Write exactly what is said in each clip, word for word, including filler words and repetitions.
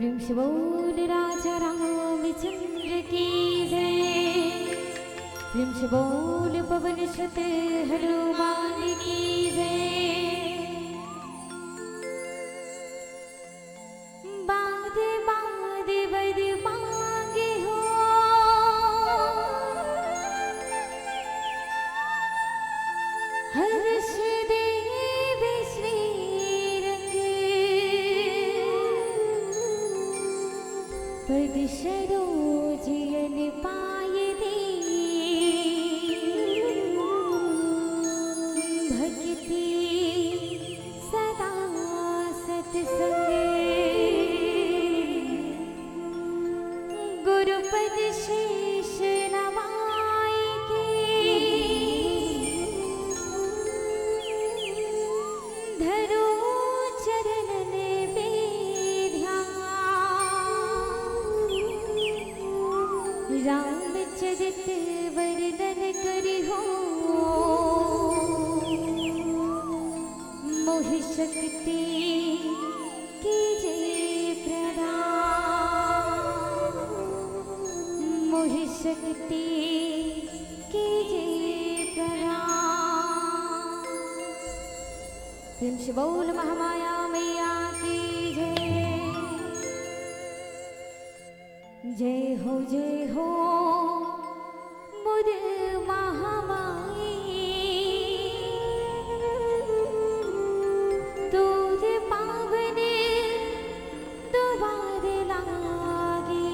प्रेम से बोल राजा रामचंद्र की जय। प्रेम से बोल पवन सुत हनुमान की जय। बाद बाद वर मांगे हो, हर्ष देव श्री रंग। पद सरोज अन पाय दे, भक्ति सदा सत्संग। गुरुपद शीश नवाय के, धरो चरणन में ध्यान। रामचरित वर्णन करिहो, मोहि शक्ति कीजे प्रदान, मोहि शक्ति कीजे प्रदान। प्रेम से बोल महामाया मैया की जय। जय हो, जय हो मोर महामाई, तोर पावन दुआर लागे।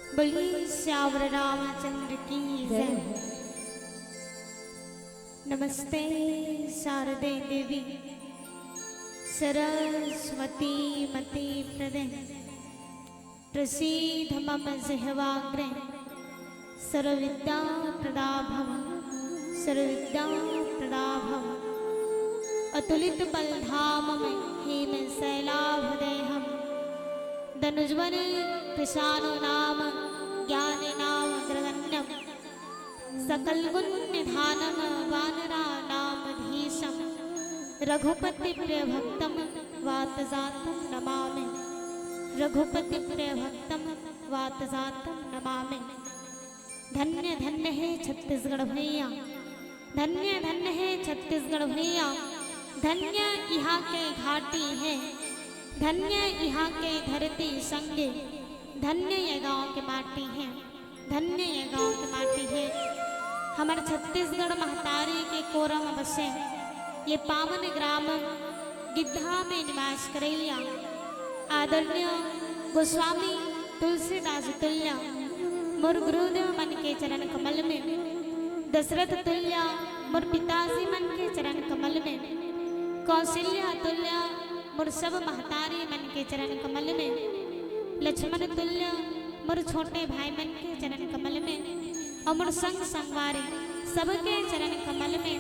बोलिए सियावर रामचंद्र की जय। नमस्ते शारदे देवी सरस्वती मते प्रदे प्रसीद मम जिह्वाग्रे सर्वविद्या प्रदा भव सर्वविद्या प्रदा भव। अतुलित बल धाम में हेम शैलाभ देहम दनुजवन कृशानु नाम ज्ञानी नाम अग्रगण्यम सकल गुण निधानम वानरा नाम धीशम रघुपति प्रिय भक्तम वात जातम नमामि। रघुपति प्रिय भक्तम वात जातम नमामि। धन्य धन्य हे छत्तीसगढ़ भुइयाँ, धन्य धन्य हे छत्तीसगढ़ भुइयाँ। धन्य इहाँ के घाटी हे, धन्य इहाँ के धरती संगे, धन्य ये गाँव के माटी हे, धन्य ये गाँव के माटी हे। हमर छत्तीसगढ़ महतारी के कोरम बसे ये पावन ग्राम गिद्धा में निवास करैया आदरणीय गोस्वामी तुलसीदास तुल्य मोर गुरुदेव मन के चरण कमल में, दशरथ तुल्य मोर पिताजी मन के चरण कमल में, कौशल्या तुल्य मोर सब महतारी मन के चरण कमल में, लक्ष्मण तुल्य मोर छोटे भाई मन के चरण कमल में, अउ मोर संग संगवारी सबके चरण कमल में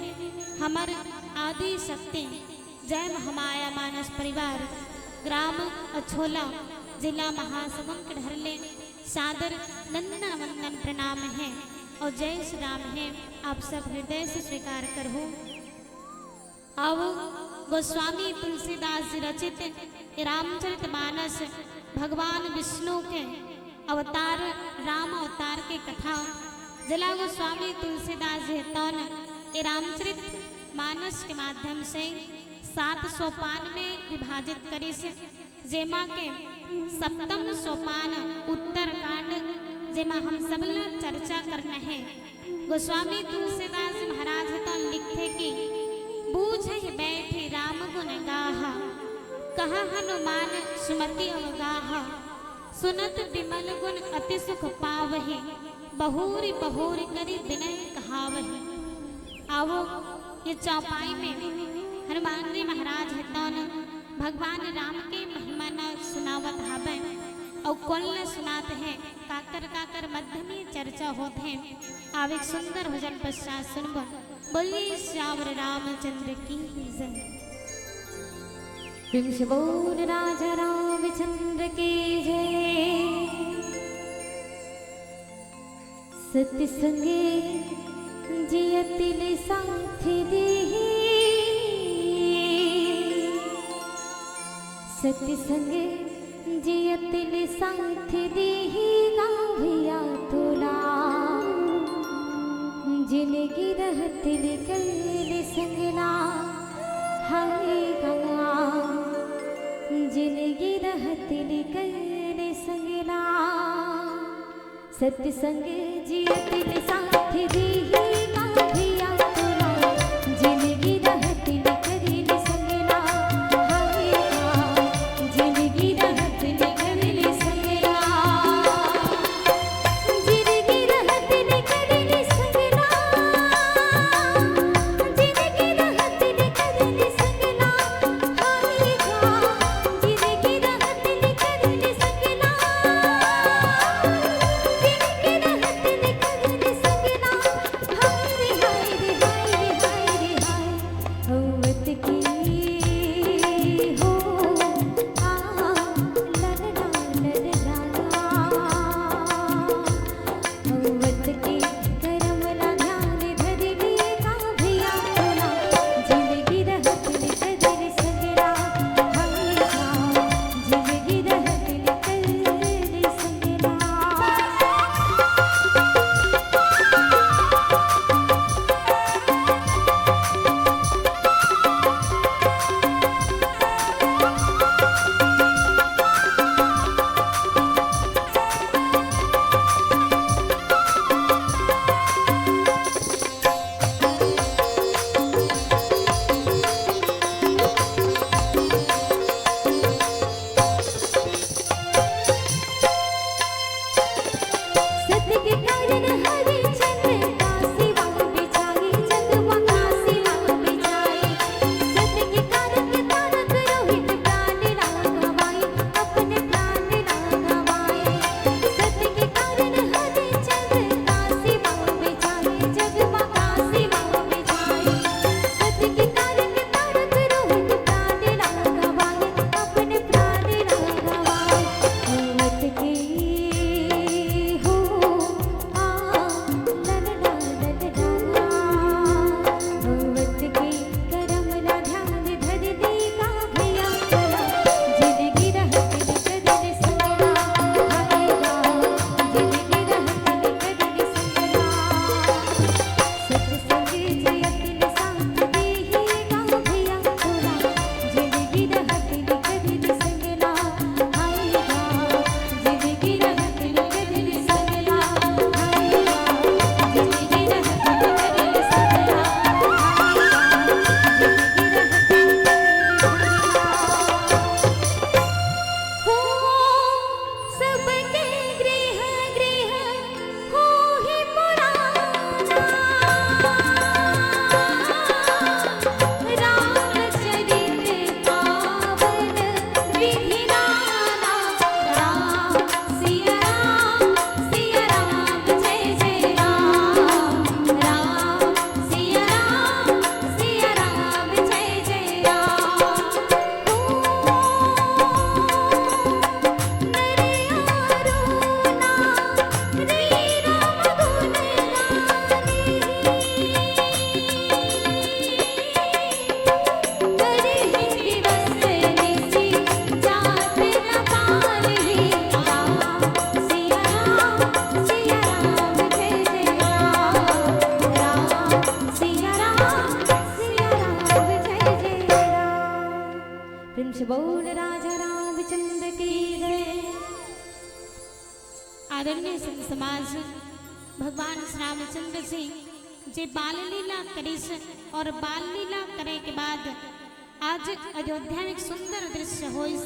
हमर आदि शक्ति जय महामाया मानस परिवार, ग्राम अछोला, जिला महासमुंद के डहर ले सादर नंदन वंदन प्रणाम हे अउ जय श्री राम हे। आप सब हृदय से स्वीकार करहू। अउ गोस्वामी तुलसीदास जी रचित रामचरित मानस भगवान विष्णु के अवतार, राम अवतार के कथा, जेला गोस्वामी तुलसीदास जी तौन ए रामचरित मानस के माध्यम से सात सोपान में विभाजित करिस, जेमा के सप्तम सोपान उत्तरकांड, जेमा हम सब ला चर्चा करना हे। गोस्वामी तुलसीदास महाराज ह त लिखथे कि बूझहि बैठि राम गुन गाहा, कहा हनुमान सुमति अवगाहा, सुनत बिमल गुन अति सुख पावहि, बहुरि बहुरि करि बिनय कहावहि। आवो, ये चौपाई में हनुमान जी महाराज ह तौन भगवान राम के महिमा न सुनावत हावय अउ कोन ल सुनात हे, काकर काकर मध्य में चर्चा होत हे। आवे सुंदर भजन पश्चात सुनबो। बोलिए सियावर रामचंद्र की जय। प्रेम से बोल राजा रामचंद्र की जय। सतसंग जियत ले साथ देहि, सतसंग जियत ले साथ देहि गाँव भैया तोला। जिनगी रहत ले कैले संगला, हाय गंगा। जिनगी रहत ले कैले संगला। सतसंग जियत ले साथ देहि गाँव भैया तोला। जिनगी रहत ले करिले संगला, हाय गा। जिनगी रहत ले करिले संगला। जिनगी रहत ले करिले संगला। जिनगी रहत ले करिले संगला, हाय गा। जिनगी रहत ले करिले संगला। जिनगी रहत ले करिले संगला। आदरणीय संत समाज, भगवान श्री रामचंद्र जी जे बाल लीला करिस और बाल लीला करे के बाद आज अयोध्या में एक सुंदर दृश्य होइस,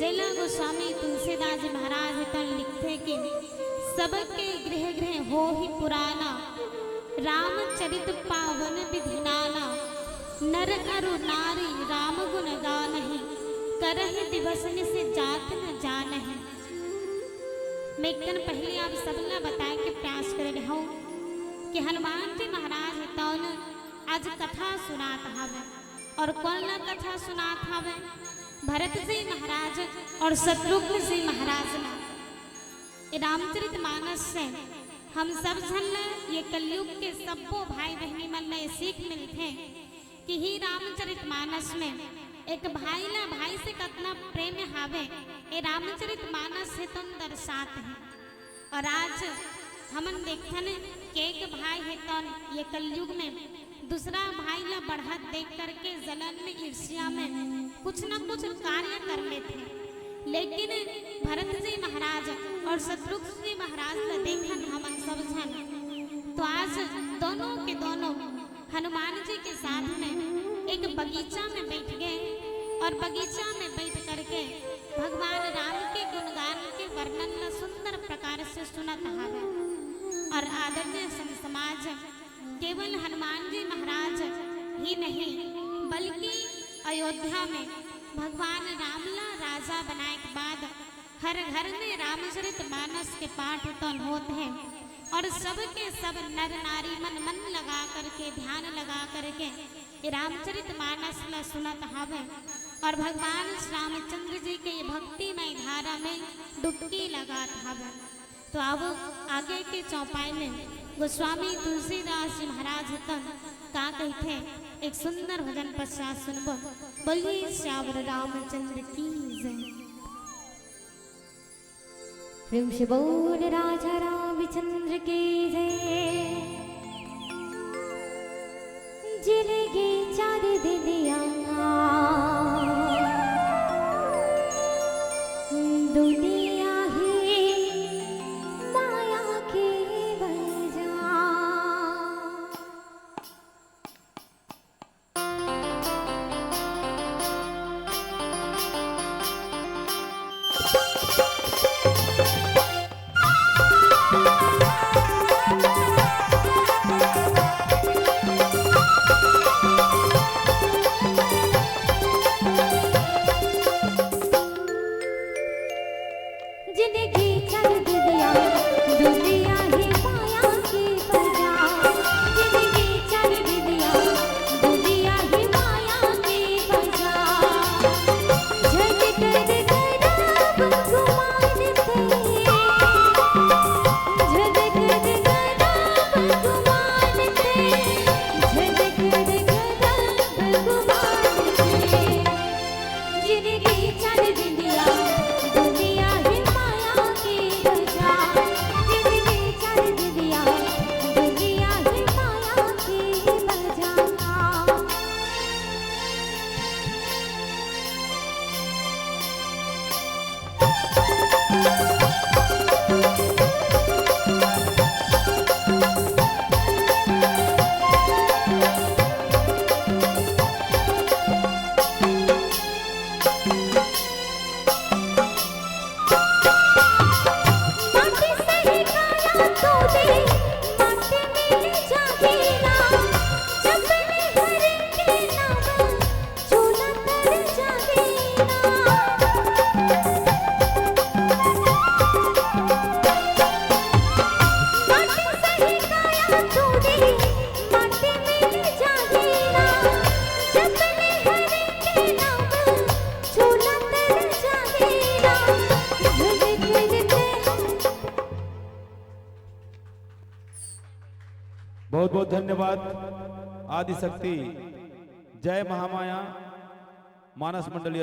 जेला गोस्वामी तुलसीदास जी महाराज तन लिखथे कि सबके गृह गृह होहि पुराना, रामचरित पावन विधि नाना। नर अरु नारी राम गुण गानहि, करहि दिवस निशि जात न जानहि। मैं एक दिन पहले आप सब ला बताए के प्रयास करे रहूं कि हनुमान जी महाराज हे तौन आज कथा सुनात हवे। और कौन ला कथा सुनात हवे? भरत जी महाराज और शत्रुघ्न जी महाराज ला। ये रामचरित मानस से हम सब झन ला, ये कलयुग के सब्बो भाई बहनी मन ला ये सीख मिलथे कि ही रामचरित मानस में एक भाई ला भाई से कतना प्रेम हावे, ये रामचरित मानस हे तौन दर्शात हे। और आज हमन देखथन कि एक भाई हे तौन ये कलयुग में दूसरा भाई ला बढ़त देख करके जलन में, ईर्ष्या में कुछ न कुछ कार्य कर लेथे। लेकिन भरत जी महाराज और शत्रुघ्न जी महाराज ला देखन हमन सब झन, तो आज दोनों के दोनों हनुमान जी के साथ में एक बगीचा में बैठ गए और बगीचा में बैठ करके भगवान राम के गुणगान के वर्णन ला सुंदर प्रकार से सुनत हवे। और आदरणीय संत समाज, केवल हनुमान जी महाराज ही नहीं, बल्कि अयोध्या में भगवान राम ला राजा बनाए के बाद हर घर में रामचरित मानस के पाठ तौन होत हे और सबके सब नर नारी मन मन लगा करके, ध्यान लगा करके ये रामचरित मानस ला सुनत हवे और भगवान श्री रामचंद्र जी के ये भक्तिमय धारा में डुबकी लगात हवे। तो आवो आगे के चौपाई में गोस्वामी तुलसीदास जी महाराज तन का कहिथे, एक सुंदर भजन पश्चात सुनबो। बोलिए सियावर रामचंद्र की जय। प्रेम से बोल राजा रामचंद्र की जय। जिनगी चार दिनिया दुनिया ही माया के बजा। जिनगी चल दिया दुनिया ही माया की बजा। जिनगी चल दिया दुनिया ही माया की बजा। झट कर गरब गुमान थे, झट कर गरब गुमान थे, झट कर गरब गुमान थे। जिनगी चल दिया दुनिया ही माया की बजा। जिनगी चल दिया दुनिया ही माया की बजा। बहुत बहुत धन्यवाद आदिशक्ति। जय महामाया। मानस मंडली।